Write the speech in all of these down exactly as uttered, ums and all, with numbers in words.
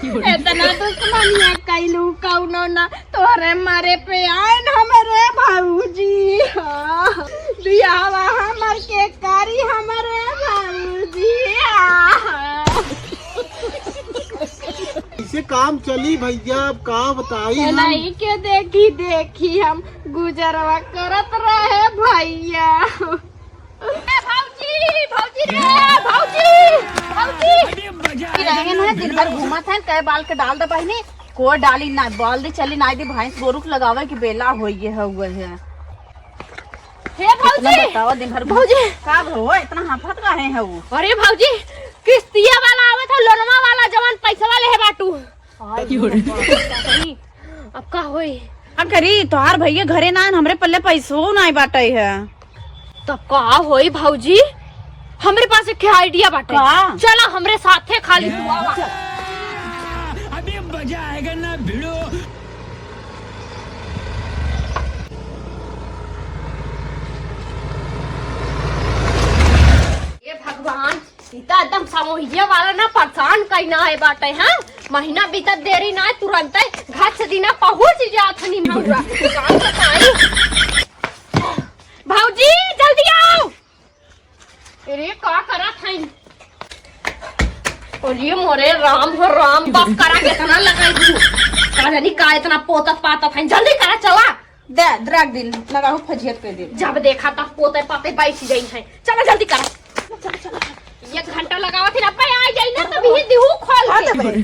इतना दुश्मनिया कैलू कौनो ना, तोहरे मारे पे आइन हमरे भौजी। हाँ, बियाहवा हमर के करी हमरे भौजी। हाँ। इसे काम चली भैया, अब का बताई हम। नहीं के देखी देखी हम गुजरवा करत रहे भैया। ए भौजी, भौजी रे, भौजी, भौजी। अरे मजा आ गया। दिन भर घूमत है, कहे बाल के डाल दे बहिनी, को डाली ना, बाल दे चली ना, दी भैंस गोरु के लगावे के बेला होई गे है, हुए है। हे भौजी। इतना बताओ, दिन भर घूम-, भौजी। का हो, इतना हाफत काहे है वो? अरे भौजी, किस्तिया वाला आवत है, लोनवा वाला, जवन पैसा वाले है बाटू। आई हो रे। अब का होई? का करी, तोहार भैया घरे ना आन, हमरे पल्ले पैसो नाई बाटे है। तब का होई भौजी? हमरे पास एक आइडिया बाटे। का? चला हमरे साथे खाली तू आवा। अभी मजा आएगा ना भिड़ो। ए भगवान, ई त एकदम समूहिया वाला ना परेशान कइना है बाटे, हाँ? महीना बीतत देरी ना है, तुरंते घर से दिना पहुँच जात हनी महुआ। काम बताई। भौजी, जल्दी आओ। अरे, का करत हईन? अरे मोरे राम हो राम, बस करा, केतना लगाई तू। का जानी का इतना पोतत पातत हईन, जल्दी करा, चला। दे, द्राग दिन, लगाहु फजियत कर दे। जब देखा तब पोते पाते बैठ जाई है। चला जल्दी करा। चला, चला, चला। एक घंटा लगावा, फिर अब्बे आ जाई ना, तब ही दिहू खोल हाँ, के। दे भाई।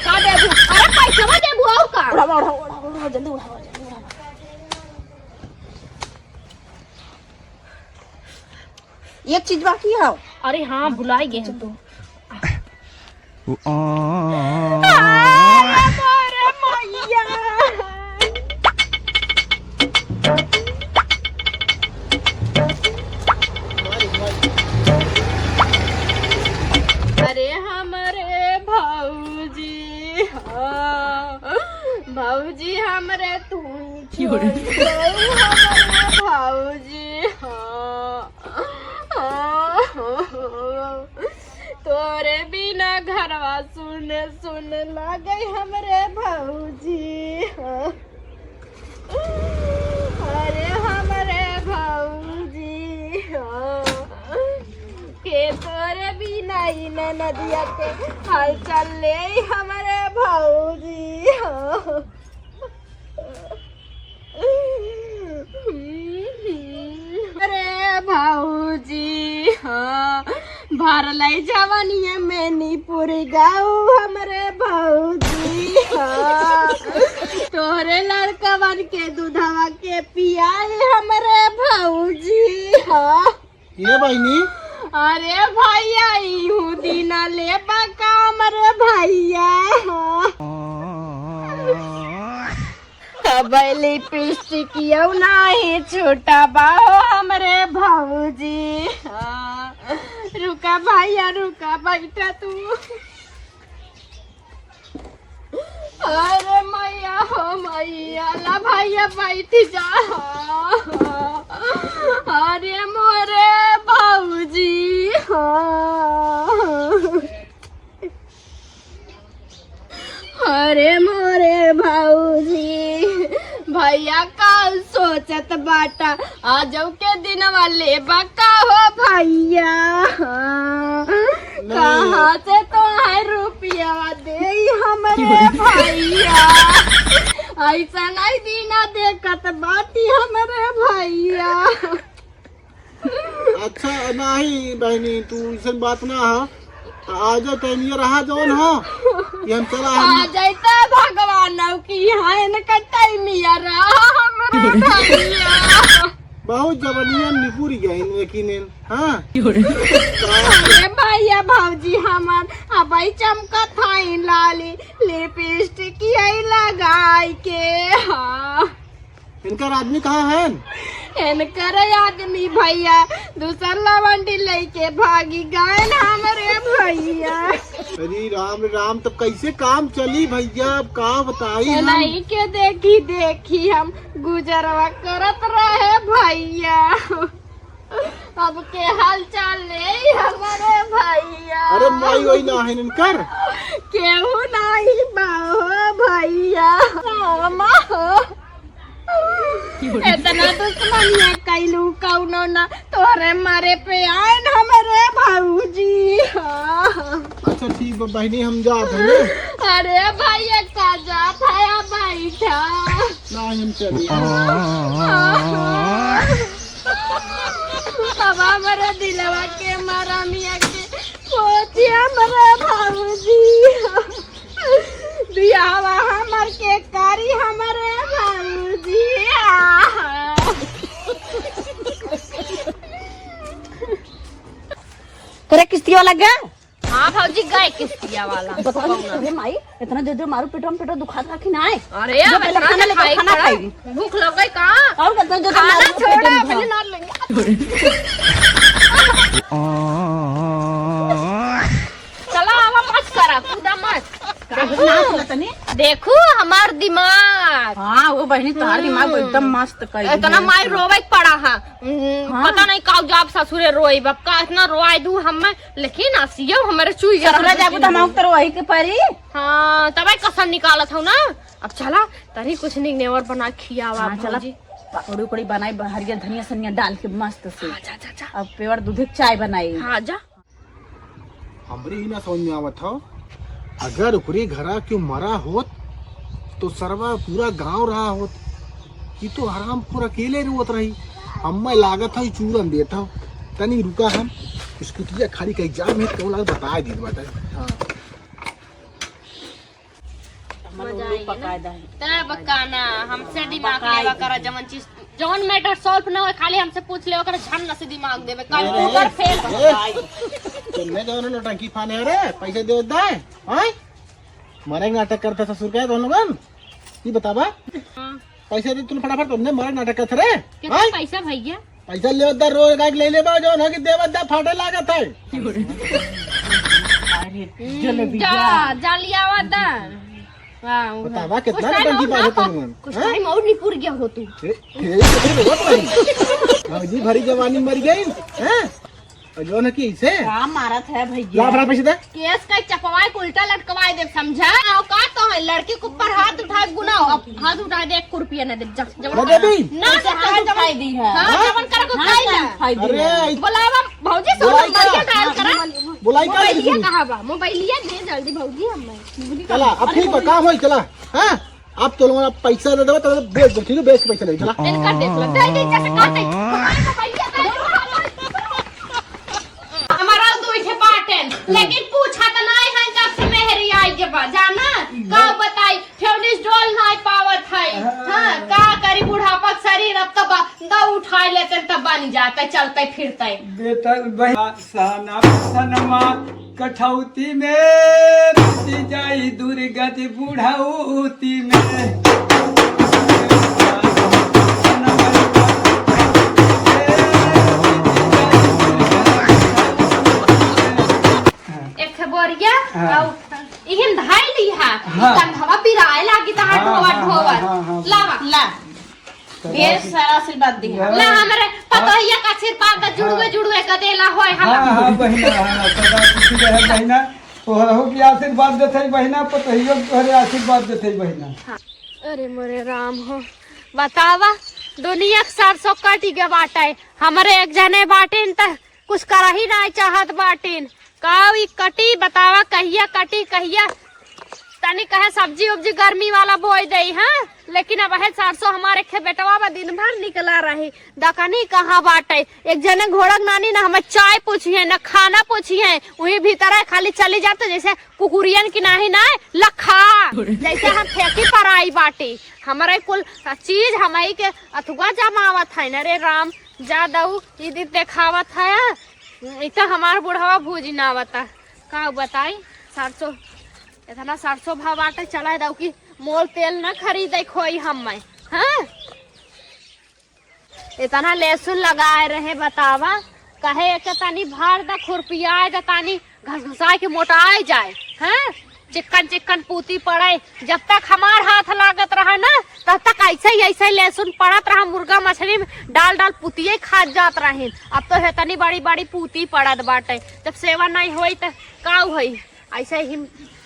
का देबू? अरे पैसवा देबू और का? उड़ावा, उड़ावा, उड़ावा, उड़ावा, जल्दी उड़ावा, जल्दी उड़ावा। एक चीज बाकी है। अरे हाँ, भुलाई गए हम तो। अरे मोरे मैया। अरे हमरे भौजी, हाँ, भौजी हमरे तू ही क्यों रे? छोड़ गई हमरे भौजी, हाँ। तोरे बिना घरवा सुन सुन लागे हमरे भौजी। अरे हमरे भौजी, के तोरे बिना ई ननदिया के हाल चाल ले हमरे भौजी। अरे भौजी, हाँ, भरलै जवनिया में निपुर गाऊ हमरे भौजी, हाँ, तोहरे लड़कवन के दूधवा के पियाई हमरे भौजी, हाँ। ए बहिनी। अरे भैया, इहू दिना लेबा का हमरे भैया? अब लिपस्टिक यौ नाही छूटा बा हो हमरे भौजी। रुका भैया, रुका, बैठा तू। अरे मैया हो मैया, ला भैया बैठ जा। अरे मोरे भौजी हो। अरे मोरे भौजी, भैया का सोचत बाटा, आजौ के दिनवा लेबा का हो भैया? नहीं। कहाँ से तोहैं रुपया देई हमरे भैया? ऐसा नहीं दिना देखत बाटी हमरे भैया। अच्छा, नहीं बहिनी, तू अइसन बात ना ह। आजा, टाइमिया रहा जौन ह, ये हम चला हम आ जाइते भगवान की यहाँ इनका टाइमिया रहा हमरे भैया। बहुत जवनिया निपुर गइन, लेकिन इन, हाँ। अरे भैया भौजी हमार अबई चमकत हईं लाली लिपस्टिक यही लगाई के, हाँ। इनकर आदमी कहाँ हैं? इनकर आदमी भैया दूसर लवंडी लेके भागी गए हमरे भैया। अरे राम रे राम, तब कैसे काम चली भैया? अब का बताई हम? नहीं के देखी देखी हम गुजरवा करत रहे भैया। अब के हाल चाल ले हमरे भैया? अरे माई वही ना है इनकर। केहू नाही बा हो भैया। रामा हो। एतना दुश्मनिया कैलू कौनो ना, तोहरे मारे पे आएन हमरे भौजी। अच्छा ठीक बा बहिनी, हम जात हई। अरे भैया का जात है, आ बैठा। नाही हम चली। अब हमरे दिलवा के मरमिया के पोछी हमरे भौजी। बियाहवा हमर के करी हमरे भौजी। तोरे किस्तिया लग गया? हाँ भौजी, गए किस्तिया वाला। बताओ ना, अरे माई, इतना जोर जोर मारू, पेटवा में पेटवा दुखात रहा कि नाय? अरे, जो अब पहले इतना खाना लेके खाई खाना पड़ा। खाई। भूख लग गई का? और कितना जोर जोर खाना मारू, छोड़ा, पेटवा में पहले ना लेंगे। चला, आवा, मत करा, कूदा मत। काहे ना सुनत तनी? देखू हमार दिमाग। हाँ, वो बहिनी, तोहार दिमाग हम्म। एकदम मस्त कर इतना दिया। माई रोवे के पड़ा है। हम्म, हाँ। पता नहीं का जाब ससुरे रोई, बाप का इतना रोवाई दू हमें, लेकिन आसियो हमारे चुई ससुरा जाबू त हम तो रोही के परी। हाँ, तबे कसम निकालत हूँ ना। अब चला, तनी कुछ निक नेवर बना खियावा हाँ, चला, भौजी। पकौड़ी उकौड़ी बनाई, हरियर धनिया सनिया डाल के मस्त से। हाँ, जा, जा, जा। अब pure दूधे के चाय बनाई। हाँ, जा। हमरे ही ना समझ में आवत हौ, अगर ओकरे घरा क्यों मरा होत, तो सरवा पूरा गांव रहा होत। ई तो हरामखोर अकेले रोवत रही। हम्मे लागत हौ, ई चूरन देत हौ। तनी रुका, हम स्कूटिया खाली कहीं जाम है, तो लागत बताए दीत बाटे। हाँ। हमन मजा उल्लू आएगी ना। पकाए दही। तब का ना, हमसे दिमाग पकाए लेवा करा, दही। जवन चीज, जवन matter solve ना होए, खाली हमसे पूछ ले, ओकर झन से दिमाग देवे, अरे, computer fail हो ए, जाए। तुमने जवन नौटंकी फाने रे, पैसे दे दे, हैं? मरे के नाटक करता ससुर के दोनों बन, ये बतावा। हाँ। पैसे दे तूने फटाफट, तुमने मरे के नाटक करता रे, कितना हैं? पैसा भैया? पैसा लेवत दा, रोज गाय के ले ले बा, जौन है कि देवत दा, फाटे लागत है। अरे, हम्म, जलेबी जा, जा। जा लियावा दा। वाह, बतावा, कुछ कितना time नौटंकी और बात ना है पा-, तुमन, कुछ हैं? Time और निपुर गया हो तू। ए, ए, ए, ए, ए, भौजी भरी जवानी मर गई, हैं? और जौन है कि इसे का मारत है भैया? ला, फटाफट पैसे दे। केस का चपवाए के उल्टा लटकवाए दे, समझा? औकात तो है, लड़की के ऊपर हाथ उठाए गुनाह, अब हाथ उठाए दे, एक रुपया न दे, जा, जवन ना कर। देबी? ना, कैसे ना, हाथ जवन उठाई दी है? हाँ, हाँ? जवन कर को हाथ खाई ना ना। उठाई दी अरे, है। ई बुलावा, भौजी, सो बुलाई नंबर का? के डायल करा। बुलाई का मोबाइलिया लड़की? कहाँ बा? मोबाइलिया दे जल्दी, भौजी, हम चला, अब ठीक बा, काम होई, चला। हाँ? अब तो लोगन अब पैसा दे देबा, तो बेच दे, ठीक है? बेच के पैसा ले, चला। इनका देख लो, दे दे, जैसे काटे। हमारा दो ठे बाटेन, लेकिन पूछा तो नहीं है कब से मेहरी आई के बा, जाना? का बताई, ठेवनिस डोल नहीं पावत है। हाँ, का करी, बुढ़ापा के शरीर अब तो बा-, दौ उठाए लेते तब बन जाते, चलते फिरते। बेटा, बहन, साना सनमा कठौती में बीती जाई दुर्गति बुढ़ौती में। एक बोरिया हाँ। आउ इहिन धाई ली हा, हाँ। कंधवा पिराए लागी तहार हाँ, ढोवा हाँ, ढोवा। हाँ, हाँ, हाँ। लावा। ला। ढेर सारा आशीर्वाद दिहा। हाँ। ला, हमरे पतोहिया का आशीर्वाद दा, जुड़ुए, हाँ। जुड़ुए का देला होय हाँ, हला। हाँ, बहिना, हाँ, सदा खुशी रहे बहिना। तोहरहू के आशीर्वाद देते बहिना, पतोहियो के तोहरे आशीर्वाद देते बहिना। हाँ। अरे मोरे राम हो, बतावा, दुनिया के सरसों कटि गए बाटे, हमरे एक जने बाटे त कुछ करही नाय चाहत बाटिन। का ई कटी? बतावा, कहिया कटी, कहिया? तनी कहे सब्जी उब्जी गर्मी वाला बोई देई, हाँ? लेकिन अब है सरसों हमारे खे बेटवा बा, दिन भर निकला रही। दकनी कहाँ बाटे? एक जने घोड़क नानी ना हमें चाय पूछी है, ना खाना पूछी है। वही भीतर है, खाली चली जाते जैसे कुकुरियन की नाही ना लखा। जैसे हम फेंकी पर आई बाटी। हमारे कुल चीज हमारी के अथुआ जमावत है ना रे राम। जा दऊ, ई दी देखावत है, ई तो हमार बुढ़वा भूजी ना आवता। का बताई, सरसों, इतना सरसों भाव बाटे, चला दऊ कि मोल तेल ना खरीदे खोई हम मैं, हाँ? इतना लहसुन लगाए रहे, बतावा, कहे एक तनी भर द, खुरपियाए द, तनी घसघसाए के मोटाए जाए, हैं? चिक्कन चिक्कन पूती पड़े। जब तक हमार हाथ लागत रहा ना, तब तक ऐसे ही, ऐसे ही लहसुन पड़त रहा, मुर्गा मछली में डाल डाल पूतिये खात जात रहिन। अब तो हेतनी बड़ी बड़ी पूती पड़त बाटे। जब सेवा नहीं होई त का होई? ऐसे ही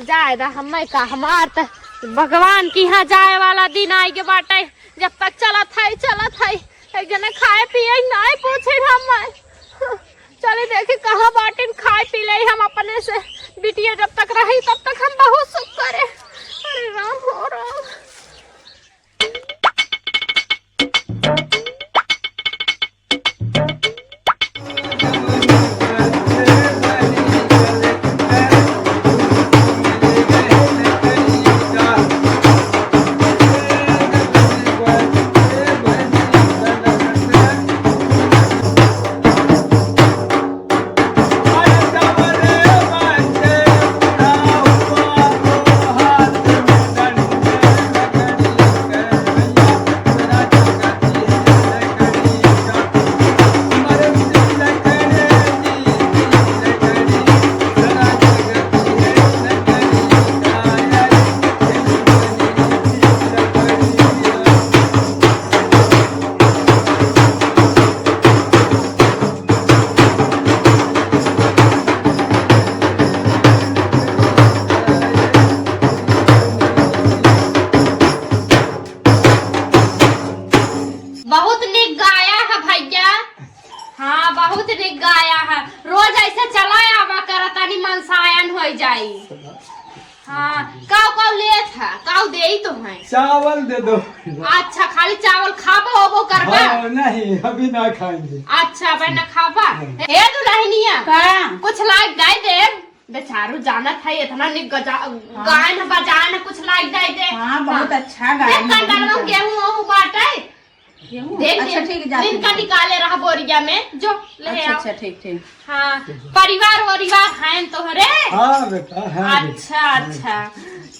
जाए दा, हमें का, हमार त भगवान की यहाँ जाए वाला दिन आइ गे बाटे। जब तक चलत है, चलत है, एक जने खाए पिए नाई पूछे हमें। चले देखी कहाँ बाटिन, खाए पी ले हम अपने से। बिटिया जब तक रही तब तक हम बहुत सुख करे। अरे राम हो राम। बहुत निक गाया है भैया। हाँ, बहुत निक गाया है। रोज ऐसे चला आवा करा, तनी मनसायन होइ जाई। हाँ, काउ काउ लेत है, काउ देई तो है? चावल दे दो। अच्छा, खाली चावल खाबो होबो करबा? हाँ, नहीं, अभी ना खाएंगे। अच्छा, अबे ना खाबा? हाँ। ए दुल्हनिया, का? कुछ लाइक दे दे। बेचारू जानत है, इतना निक गजा-, हाँ। गायन बजान, कुछ लाइक दे दे। हाँ, बहुत हाँ। अच्छा गायन देख, कंडलवा बजान। गेहूं ओहूं बाटे। गेहूं? देख, अच्छा, दिन, ठीक है, जाते दिन का हैं। निकाले रहा बोरिया में, जो ले अच्छा, आओ। अच्छा, ठीक, ठीक। हाँ, परिवार वरिवार हैं तोहरे? हाँ बेटा, हाँ बेटा। अच्छा, हाँ। अच्छा।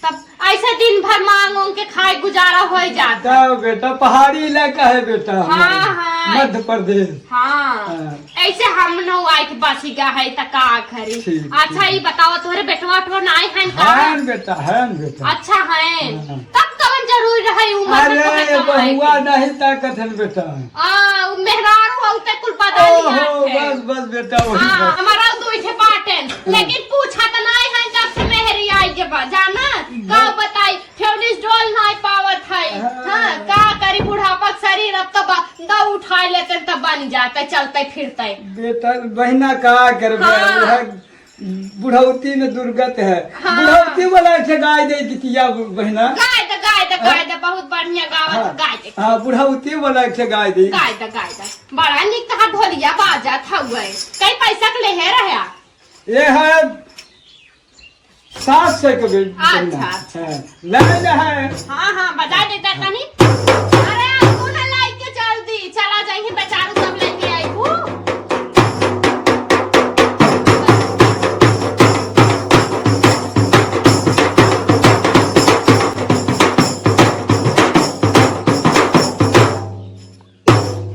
तब ऐसे दिन भर मांग उंग के खाए गुजारा हो जाता। तब बेटा, पहाड़ी इलाका है बेटा हाँ, हमारा, हाँ। मध्य प्रदेश। हाँ। हाँ। ऐसे हम न आए के बसी गा है त का करी। ठीक, अच्छा, ठीक। ई बताओ, तोहरे बेटवा उटवा नाई हैं का? हैं बेटा, हैं बेटा। अच्छा हैं। हाँ। तब कवन जरूरी रहे उम्र में अरे, तोहे कमाए बहुआ के? नहीं ताकत है बेटा। आ, उ मेहरारू होते कुल बदल ओहो, जात है। बस, बस बेटा, वही हाँ, बस। हमारा दो ठे बाटेन, हाँ। लेकिन पूछा त नाई हैं जब से मेहरी आई के बा, जाना? का बताई, ठेवनिस डोल नाई पावत है। हाँ। हाँ, का करी, बुढ़ापा के शरीर अब तो बा-, दौ उठाए लेते तब बन जाते, चलते फिरते। बेटा, बहिना का करबे, हाँ। वह बुढ़ौती में दुर्गत है। हाँ। बुढ़ौती वाला एक ठे गाय दे दितिया बहिना। गाय द, गाय द, हाँ? गाय द, बहुत बढ़िया गावत, हाँ। गाय दे। हाँ, बुढ़ौती वाला एक ठे गाय दे। गाय द, गाय द। बड़ा निक तहार ढोलिया बाजत हउए। कई पैसा के लेहे रह्या? ये है सात सौ के बे-, अच्छा, बहिना। अच्छा। हाँ, ले ले है। हाँ, हाँ, बजा देता तनी। अरे, तू ना लाई के जल्दी, चला जाइए बेचारू सब लेके आई हूँ।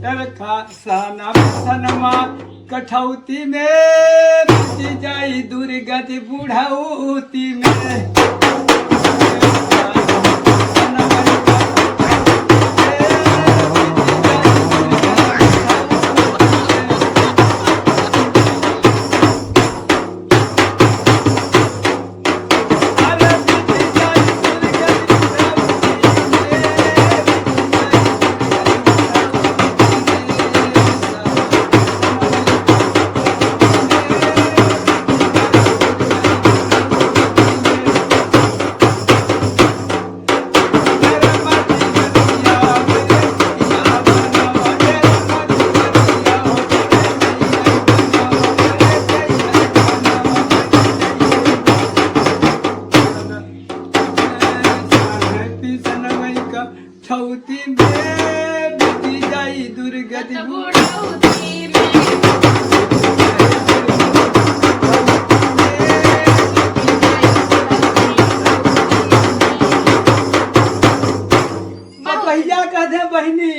चरखा सनम सनमा कठौती में, बीत जाई दुर्गति बुढ़ौती में। ठौती में बीती जाई दुर्गति बुढ़ौती में। पतोहिया कहते हैं बहिनी,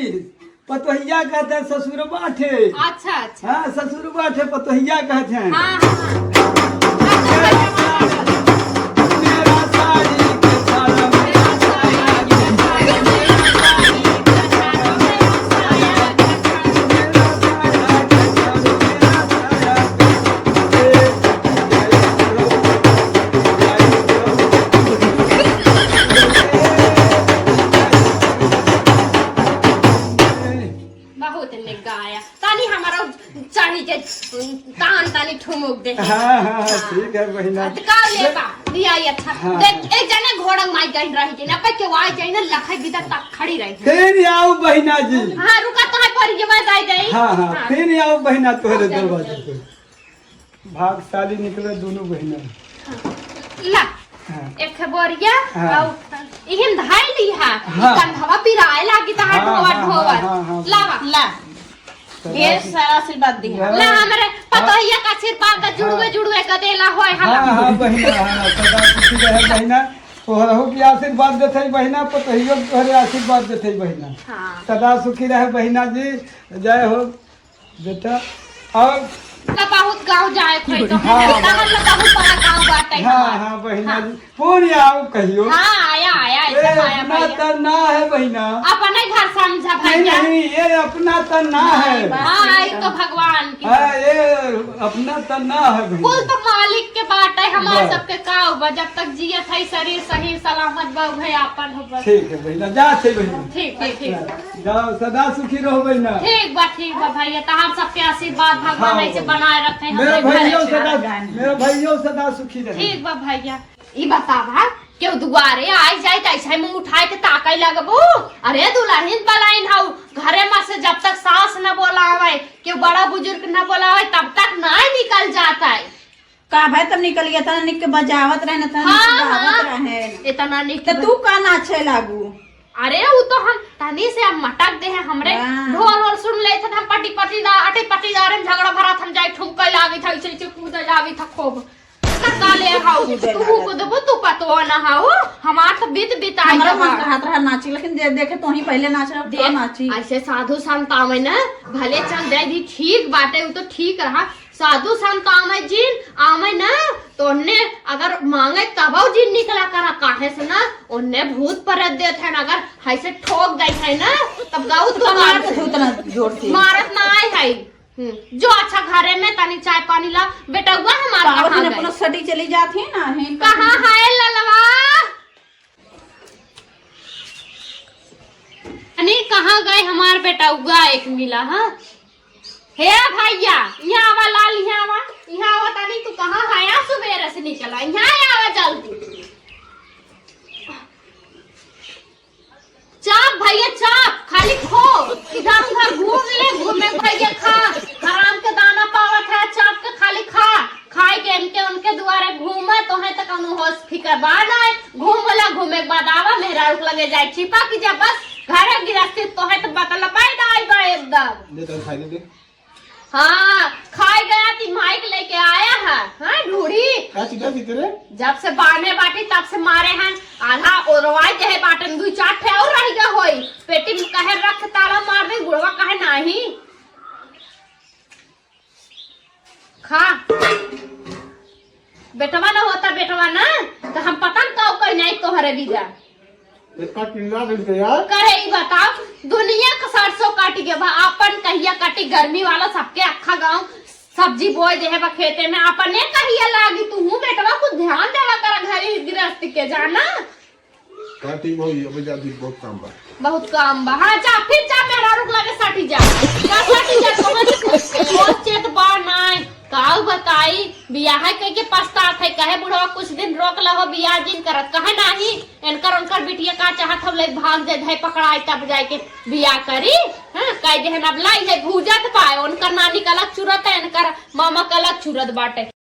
पतोहिया कहते हैं ससुर बाटे। अच्छा, अच्छा। हाँ, ससुर बाटे, पतोहिया कहते हैं। हाँ, हाँ, हाँ। मेरा साड़ी के सारा हाँ, हाँ, हाँ, ठीक है बहिना। त का लेबा? दिया ये अच्छा। हाँ। देख, एक जने घोड़न माई गइन रही थी ना, पे के वाई जाई ना, लखई बिदा तक खड़ी रही थी। फिर आऊ बहिना जी। हाँ, रुका तो है पर ये बात आई गई। हाँ, हाँ, हाँ। फिर आऊ बहिना तोहरे दरवाजे पे। भागशाली निकले दोनों बहिना। ला। हाँ। एक बोरिया हाँ। आउ इहिन धाई ली हा। हाँ। कंधवा पिराए लागी तहार हाँ, ढोवा हाँ, ढोवा। हाँ, हाँ, हाँ। लावा। ला। ढेर सारा आशीर्वाद दिहा। हाँ। ला, हमरे पतोहिया का आशीर्वाद दा, जुड़ुए, हाँ। जुड़ुए क देला होय हाँ, हमार। हाँ, बहिना, हाँ, सदा सुखी रहे बहिना। तोहरहू के आशीर्वाद देते बहिना, पतोहियो के तोहरे आशीर्वाद देते बहिना। हाँ। सदा सुखी रहे बहिना जी, जय हो बेटा। और ला बहुत गाँव जाए कोई तो हाँ। तहन ला बहुत बड़ा गाँव बाटे हाँ, हमार। हाँ, बहिना हाँ। जी। पूरी आओ कहियो। हाँ, आया, आया, ए, एकदम आया अपना भैया। तन ना है बहिना। अपने घर समझा नहीं, भैया। नहीं, ये अपना तन ना है। हाँ, ये तो भगवान की हाँ, बात। ये अपना तन ना है बहिना। कुल तो मालिक के बात है, हमार बस। सबके का होबा, जब तक जियत है शरीर सही सलामत बा, उहे आपन हो बस। ठीक है बहिना, जा थे बहिना। ठीक है, ठीक। जाओ, सदा सुखी रहो बहिना। ठीक बा, ठीक बा भैया, तहार सबके आशीर्वाद भगवान हाँ, ऐसे बहिना। बनाए रखे, मेरा हमरे भैया घरे। सदा, मेरा भैया सदा सुखी रहे। ठीक बा भैया। ई बतावा, केहू दुआरे आइ जाइ त ऐसे मुँह उठाइ के ताकै लगबू? अरे दुलहिन बलाइन हऊ, घरे मा से जब तक सास न बोलावै, केहू बड़ा बुजुर्ग न बोलावै, तब तक नाहीं निकल जात है। का भाई तब निकल गया, इतना निक के बजावत रहे न, इतना निक हाँ, के गावत हाँ। रहे। इतना निक त बज- तू का नाचे लागू? अरे उ तो हम तनी से अब मटक देहे हमरे हाँ। ढोल वोल सुन लेत हम पटी पटी दा-, अटी पटी दारे में झगड़ा भरा हम जाइ ठुमकै लागित है, ऐसे ऐसे कूदै लागित है खूब। का ले हाउ, कूदे तू लागल। कूदबू, तू पतोह न हाउ, हमार तो बीत बिताई हमरा बा। मन कहत रहा नाची, लेकिन जे देखे तोही पहिले नाच रहा, देख, तो नाची। ऐसे साधु संत आवे न, भले चल जाए दी, ठीक बाटे, उ तो ठीक रहा। साधु संत आवे जिन, आवे न, तो ओन्ने अगर मांगे तबौ जिन निकला करा, काहे से न, ओन्ने भूत प्रेत देत है न, अगर ऐसे ठोक देत है न, तब गाऊ तो मार मार के उतना जोर से। मारत ना आए है। हम्म, जो अच्छा घरे में तनी चाय पानी ला, बेटउआ हमार पावत कहाँ ने गए? अपना सटी चली जात ही ना है। कहाँ है ललवा? अनी कहाँ गए हमार बेटउआ एक मिला, हाँ? हे भैया, यहाँ आवा लाल, यहाँ आवा, यहाँ आवा तनी, तू कहाँ है? यहाँ सुबेरे से निकला, यहाँ आवा जल्दी। चाप भैया चाप, खाली खो, इधर उधर घूम ले, घूमे भैया खा, हराम के दाना पावत है, चाप के खाली खा, खाए के इनके उनके दुआरे घूमे, तोहे त कौनो होश फिकर बा ना, घूम वाला घूमे के बाद आवा, मेहरारू के लगे जाए छिपा की जा, बस घरे गिरस्ती तोहे त बतलबे ना आई बा एकदम। दे तो खाई दे। हाँ, खाए गया थी, माइक लेके आया है, हाँ, ढूढ़ी। का चीज है तेरे? जब से बांधे बाटी, तब से मारे हैं, आधा ओरवाई देहे बाटन, दुई चार ठे और रह गया होई, पेटी में कहे रख ताला मार दे, गुड़वा कहे नाही। खा। बेटवा ना होता, बेटवा ना, तो हम पता न का कही नहीं तोहरे बीजा। इतना चिल्ला दिल के यार। करे ई बताओ, दुनिया का सरसों काट गया बा, आपन कहिया काटी, गर्मी वाला सबके अक्खा गाँव सब्जी बोए देहे बा खेते में, आपने कहिया लागी, तू हूँ बेटवा कुछ ध्यान देवा करा घरी गृहस्थी के जाना। का ठीक भाई, अबे जा दी, बहुत काम बा। बहुत काम बा। हाँ, जा, फिर जा, मेहरारू के लगे सटी जा। जा, सटी जा, तोहर से कुछ सोच चेत बा नाय। काऊ बताई, बियाह कइके पछतात है, कहे बुढ़वा कुछ दिन रोक लहो, बियाह जिन करत, कहे नाही, इनकर उनकर बिटिया का चाहत हम ले भाग जाए, धाई पकड़ाई तब जाए के बियाह करी। हाँ, कह देहन अब लाई है भूजत पाए, उनकर नानी का अलग चुरत है, इनकर मामा का अलग चुरत बाटे।